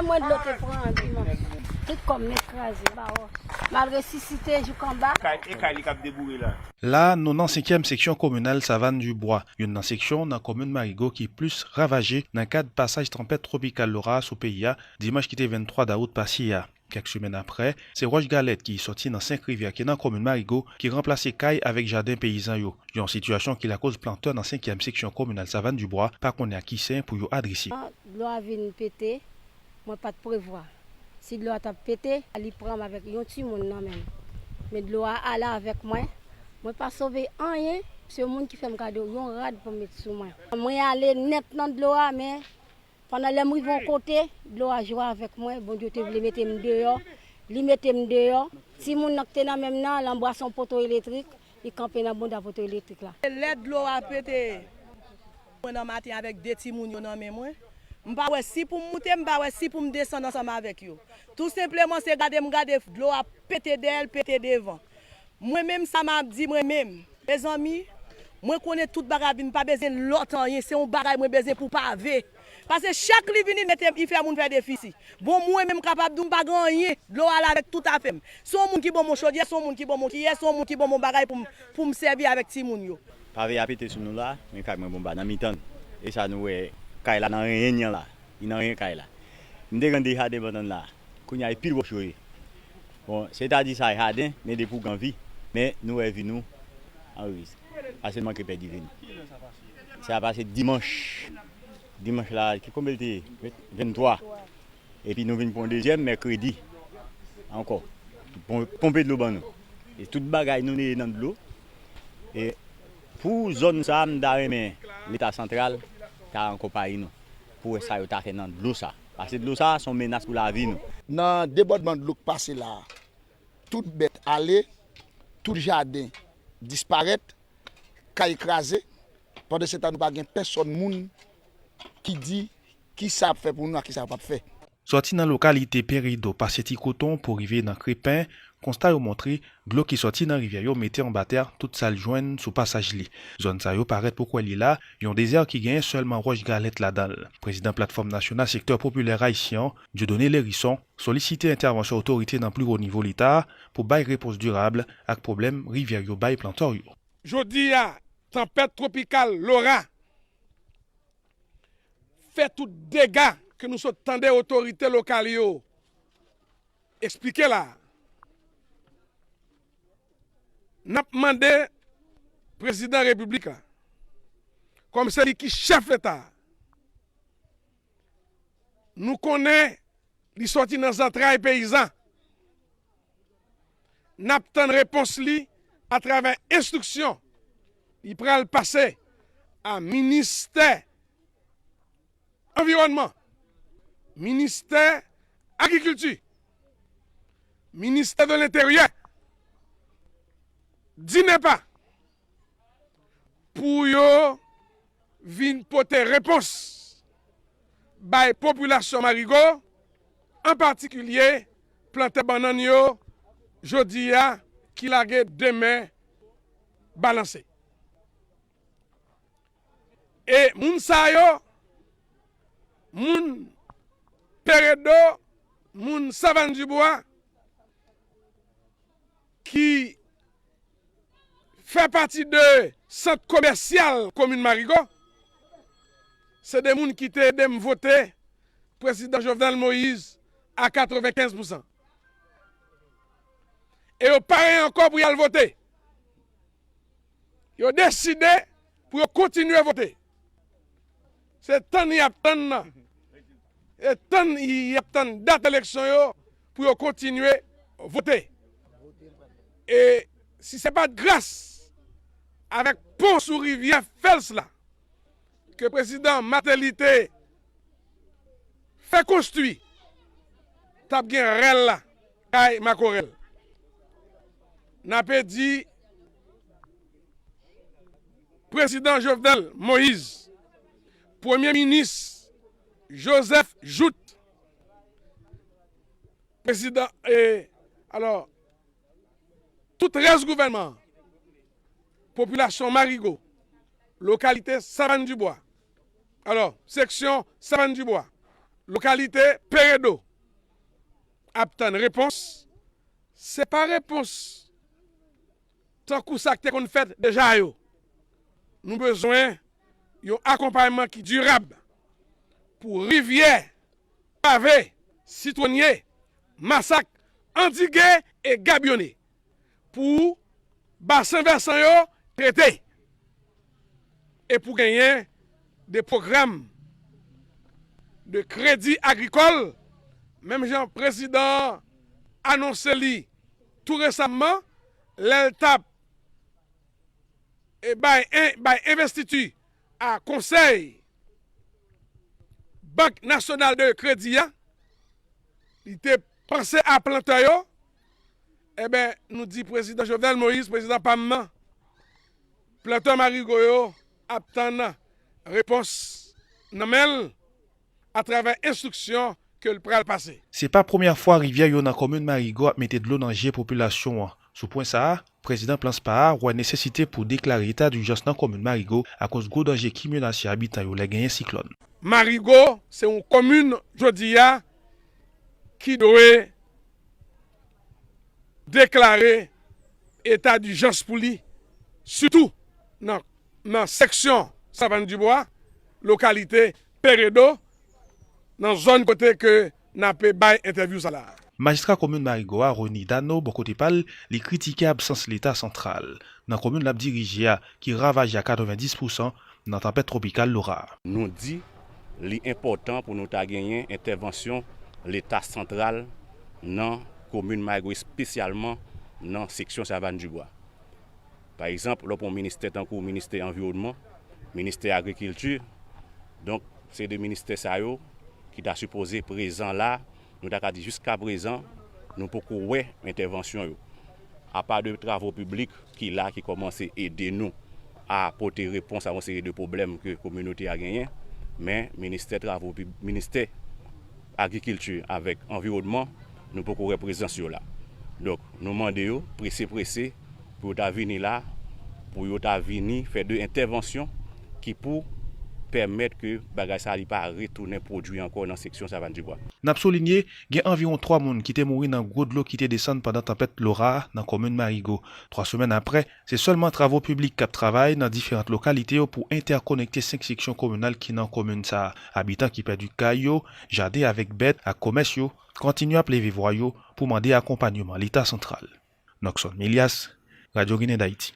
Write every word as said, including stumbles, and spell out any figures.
Mwen dlo te pran dimanch. Tout kò m net kraze, bawò. M al resisite jouk anba. Kay, e kay li k ap deboure la. La, nou nan senkyèm seksyon kominal Savann Dibwa, youn nan seksyon nan komin Marigo ki plis ravaje nan kad pasaj tanpèt twopikal Laura sou peyi a, dimanch ki te venntwa dawout pase a. Kèk semèn aprè, se wòch galèt ki sòti nan Senk Rivyè ki nan komin Marigo ki ranplase kay avèk jaden peyizan yo. Yon sitiyasyon ki lakoz plantè nan senkyèm seksyon kominal Savann Dibwa pa konnen a ki sen pou yo adrese. Dlo a vin pete, mwen pa t prevwa. Si dlo a t ap pete, li pran m avèk yon timoun nan men m. Men dlo a ale avèk mwen. Mwen pa sove anyen, se yon moun ki fè m kado yon rad pou m met sou mwen. Mwen ale nèt nan dlo a, men pandan lè m rive yon kote, dlo a jwe avèk mwen, Bondye te vle mete m deyò, li mete m deyò. Timoun nan k te nan men m nan, l anbrase yon poto elektrik, li kanpe nan bounda poto elektrik la. Lè dlo a pete, mwen nan maten avèk de timoun yo nan men mwen. M pa wè si pou m moute, m pa wè si pou m desann ansanm avèk yo. Tou senpleman, se gade m gade dlo a pete dèyè l, pete devan. Mwen menm, sa m ap di mwen menm, mezanmi, mwen konnen tout bagay ap vin, m pa bezwen lòt anyen, se yon bagay mwen bezwen pou pave. Paske chak li vini, mete, li fè moun fè defisi. Bon, mwen menm kapab di w m pa gen anyen, dlo a la avèk tout afè m. Se yon moun ki ban m yon chodyè, se yon moun ki ban m yon kiyè, se yon moun ki ban m yon bagay pou m, pou m sèvi avèk timoun yo. Pave a pete sou nou la, men kay mwen bon ba nan mitan l. E sa nou wè, kay la nan renyen an la. Li nan renyen kay la. M te gen de jaden pandan la. Kounye a, e pil wòch yo ye. Bon, sètadi sa jaden, men depi w gen vi, men nou wè vi nou an risk. Paske n manke pèdi vi nou. Sa pase dimanch. Dimanch la, ki konbyen l te ye? Venntwa. Epi nou vin pran yon dezyèm mèkredi ankò. Pon-, ponpe dlo ban nou. E tout bagay nou neye nan dlo. E pou zòn sa a, m ta renmen Leta santral ta akonpaye nou pou wè sa yo ta fè nan dlo sa. Paske dlo sa a se yon menas pou lavi nou. Nan debòdman dlo k pase la a, tout bèt ale, tout jaden disparèt, kay kraze. Pandansetan, nou pa gen pèsòn moun ki di kisa ap fè pou nou ak kisa yo p ap fè. Sòti nan lokalite Perido, pase Ti Koton pou rive nan Krepen, konsta yo montre dlo ki sòti nan rivyè yo mete anba tè tout sa l jwenn sou pasaj li. Zòn sa yo parèt pou kwè li la, yon dezè ki genyen sèlman wòch galèt ladan l. Prezidan Platfòm Nasyonal Sektè Popilè Ayisyen an, Dieudonné Lhérisson, solisite entèvansyon otorite nan pli wo nivo Leta a pou bay repons dirab ak pwoblèm rivyè yo bay plantè yo. Jodi a, tanpèt twopikal Laura fè tout dega ke nou sot tande otorite lokal yo eksplike la. N ap mande prezidan repiblik la, kòm se li ki chèf Leta a, nou konnen li sòti nan zantray peyizan. N ap tann repons li atravè enstriksyon li pral pase a ministè anviwònman, ministè agrikilti, ministè de lenteryè, DINEPA, pou yo vin pote repons bay popilasyon Marigo, an patikilye plantè bannann yo jodi a ki lage de men balanse. E moun sa yo, moun Peredo, moun Savann Dibwa, ki fè pati de sant komèsyal komin Marigo, se de moun ki te ede m vote prezidan Jovenel Moïse a katrevenkenz pousan. E yo pare ankò pou y al vote. Yo deside pou yo kontinye vote. Se tann y ap tann nan. E tann y ap tann dat eleksyon yo pou yo kontinye vote. E si se pa t gras avèk pon sou rivyè Fèls la ke prezidan Martelly te fè konstwi, t ap gen rèl la kay Makorèl. N ape di prezidan Jovenel Moïse, premye minis Joseph Jouthe, prezidan, e, alò, tout rès gouvènman an, popilasyon Marigo, lokalite Savann Dibwa, alò, seksyon Savann Dibwa, lokalite Peredo ap tann repons, se pa repons tankou sa k te konn fèt deja yo. Nou bezwen yon akonpayman ki dirab pou rivyè, pave, sitwonye, masak, andige e gabyone, pou basen vèsan yo trete, e pou genyen de pwogram de kredi agrikòl, menm jan prezidan an anonse li tou resamman, lè l t ap e bay, en- bay envestiti a konsèy Bank Nasyonal de Kredi a, li te panse a plantè yo, enben, nou di prezidan Jovenel Moïse, prezidan pa m nan, plantè Marigo yo ap tann repons nan men l atravè enstriksyon ke l pral pase. Se pa premyè fwa rivyè yo nan komin Marigo ap mete dlo nan je popilasyon an. Sou pwen sa a, prezidan Planspa a wè nesesite pou deklare eta dijans nan komin Marigo akoz gwo danje ki menase abitan yo lè genyen siklòn. Marigo se yon komin jodi a ki dwe deklare eta dijans pou li, sitou nan, nan seksyon Savann Dibwa, lokalite Peredo, nan zòn kote ke n ape bay entèvyou sa la a. Majistra komin Marigo a, Rony Dano, bò kote pa l, li kritike absans Leta santral nan komin l ap dirije a, ki ravaje a katrevenndis pousan nan tanpèt twopikal Laura a. Nou di li enpòtan pou nou ta genyen entèvansyon Leta santral nan komin Marigo, espesyalman nan seksyon Savann Dibwa. Pa egzanp, lè w pran ministè tankou ministè anviwònman, ministè agrikilti, donk, se de ministè sa yo ki ta sipoze prezan la, nou ta ka di jiskaprezan, nou poko wè entèvansyon yo. Apa de travo piblik ki la, ki kòmanse ede nou a pote repons a yon seri de pwoblèm ke kominote a genyen, men ministè travo pib-, ministè agrikilti avèk anviwònman, nou poko wè prezans yo la. Donk, nou mande yo, prese, prese, pou yo ta vini la, pou yo ta vini fè de entèvansyon ki pou pèmèt ke bagay sa li pa retounen pwodui ankò nan seksyon Savann Dibwa. N ap soulinye, gen anviwon twa moun ki te mouri nan gwo dlo ki te desann pandan tanpèt Laura a nan komin Marigo. Twa semèn apre, se sèlman travo piblik k ap travay nan diferan lokalite yo pou entèkonekte senk seksyon kominal ki nan komin sa a. Abitan ki pèdi kay yo, jaden avèk bèt ak komès yo kontinye ap leve vwa yo pou mande akonpanyman Leta santral. Nockson Melias, Radyo Ginen Dayiti.